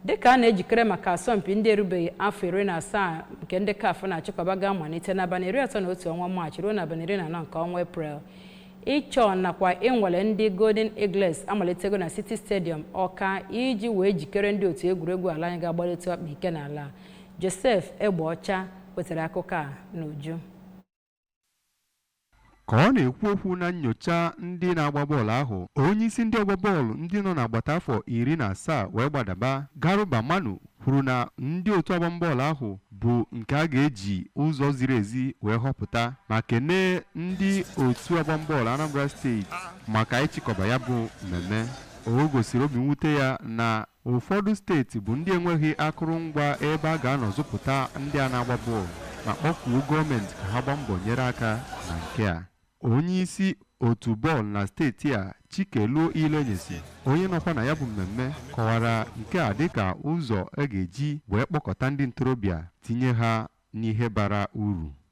Dịka a na-ejikere maka asọmpi ndị erubeghị afọ 17 nke ndị CAF na-achịkọba ga-amalite n'abalị 31 ọnwa Maachị ruo n'abalị 14 nke ọnwa Eprel, ịchọ nakwa ịnwale ndị Golden Eaglets amalitego na City Stadium, Ọka, iji wee jikere ndị otu egwuregwu ala anyị ga-agbalite ọkpa ike n'ala. Joseph Egbeọcha wetara akụkọ a n'uju. Ka ọ na-ekwu okwu na nnyocha ndị na-agba bọọlụ ahụ, onyeisi ndị ọgba bọọlụ ndị nọ n'agbata afọ 17 wee gbadaba, Garuba Manu, kwuru na ndị otu agbambọọlụ ahụ bụ nke a ga-eji ụzọ ziri ezi wee họpụta, ma kenee ndị otu agbambọọlụ Anambra Steeti maka ịchịkọba ya bụ mmemme. O gosiri obi mwute ya na ụfọdụ steeti bụ ndị enweghị akụrụngwa ebe a ga-anọ zụpụta ndị a na-agba bọọlụ, ma kpọkuo gọọmenti ka ha gbaa mbọ nyere aka na nke a. Onye isi otu bọọlụ na steeti a, Chikelu Ilenyesi, onye nọkwa na ya bụ mmemme, kọwara nke a dịka ụzọ a ga-eji wee kpọkọta ndị ntorobịa tinye ha n'ihe bara uru.